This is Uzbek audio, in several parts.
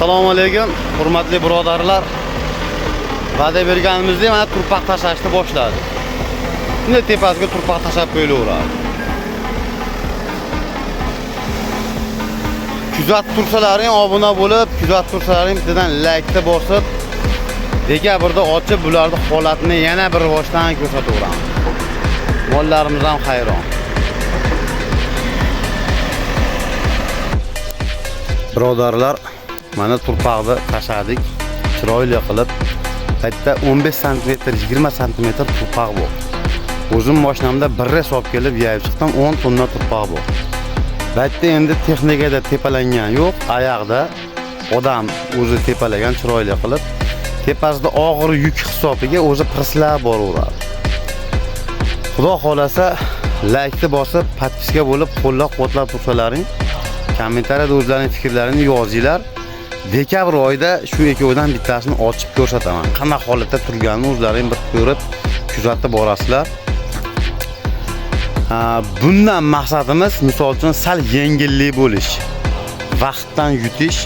Assalomu alaykum, hurmatli birodarlar. Va'da berganimizdek mana turpoq tashlashni boshladik. Shunday tepasiga turpoq tashlab qo'yilaveradi. Kuzatib tursalaring, obuna bo'lib, kuzatib tursalaring, bittadan like-ni bosib, dekabrda ochib bularni holatini yana bir boshdan ko'rsataveramiz. Mollarimiz ham hayron. Birodarlar, mana turpoqni tashladik, chiroyli qilib. Qayta 15 cm, 20 cm turpoq bor. O'zim mashinamda bir res olib kelib yayib chiqdim, 10 tonna turpoq bor. Baytda endi texnikada tepalangan yo'q, oyoqda odam o'zi tepalagan chiroyli qilib. Tepasida og'ir yuk hisobiga o'zi prislab boraveradi. Xudo xolasa like-ni bosib, podpiska bo'lib, qo'llab-quvvatlab tursalaring, kommentariyada o'zlarining fikrlarini yozinglar. Dekabr oyida shu ikkovidan bittasini ochib ko'rsataman. Qanday holatda turganini o'zlaring bir ko'rib, kuzatib borasizlar. Bundan maqsadimiz misol uchun sal yengillik bo'lish, vaqtdan yutish.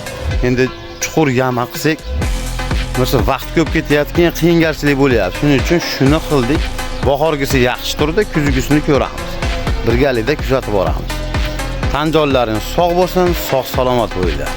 Endi chuqur yama qilsak, masalan, vaqt ko'p ketyapti, keyin qiyingarchilik bo'lyapti. Shuning uchun shuni qildik. Bahorgisi yaxshi turdi, kuzgisini ko'ramiz. Birgalikda kuzatib boramiz. Tan jonlaring sog' bo'lsin, sog' salomat bo'linglar.